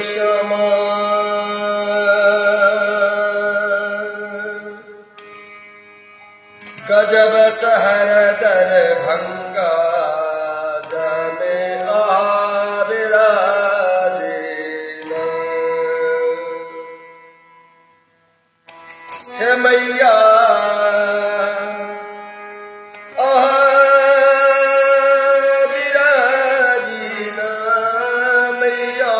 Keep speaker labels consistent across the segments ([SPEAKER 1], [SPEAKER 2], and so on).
[SPEAKER 1] Shyama गजब शहर दरभंगा जमे विराजीना। हे मैया विराजीना, मैया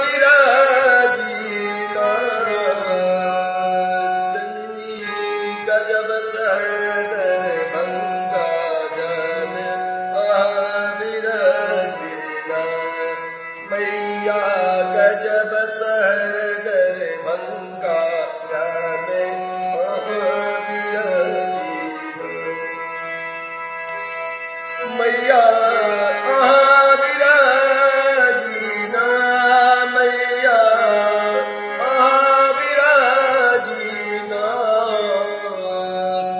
[SPEAKER 1] विराजीना। जननी गजब शहर दरभंगा जमे विराजीना, मैया गजब शहर दरभंगा जमे विराजीना, मैया विराजीना, मैया विराजीना।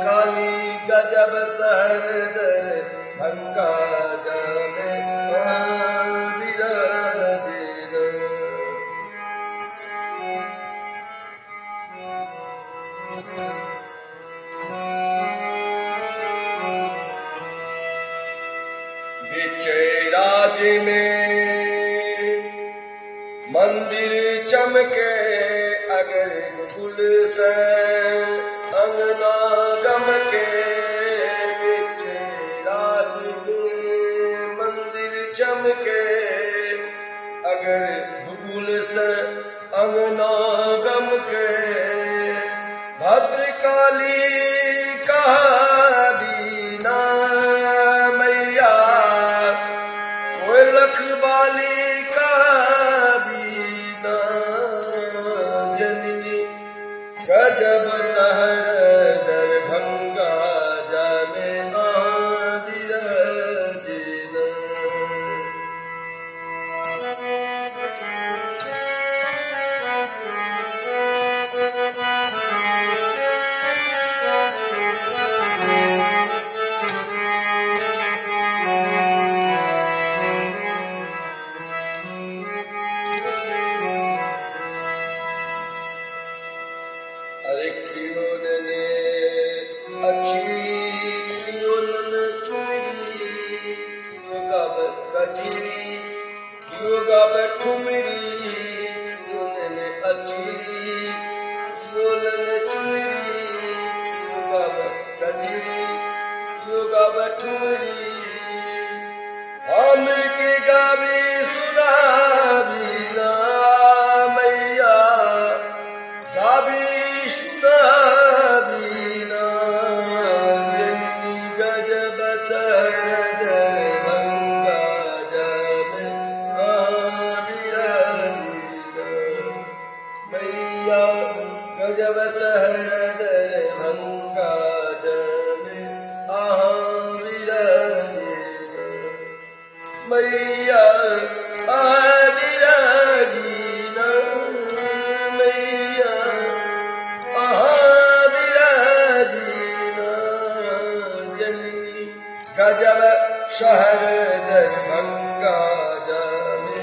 [SPEAKER 1] काली गजब शहर दरभंगा जमे विराजीना। बिच राज में मंदिर चमके अगर गुल से अंगना गमके। बिच राज में मंदिर चमके अगर गुल से अंगना गमके। भद्रकाली का दीना मैया, कोई लखबाली का बीना। जननी गजब शहर दरभंगा जमे विराजीना। अरे क्यों ने अच्छी क्यों नन चुनरी, क्यों गावे कजरी, क्यों गावे ठुमरी। क्यों ने अच्छी क्यों नन चुनरी, क्यों गावे कजरी, क्यों गावे ठुमरी। हम के गावे सुनाबी ना मैया, गावी सुनाबीना। जननी गजब शहर दरभंगा जमे विराजीना, मैया गजब शहर दरभंगा जमे विराजीना, मैया विराजीना, मैया विराजीना। जननी गजब शहर दरभंगा जमे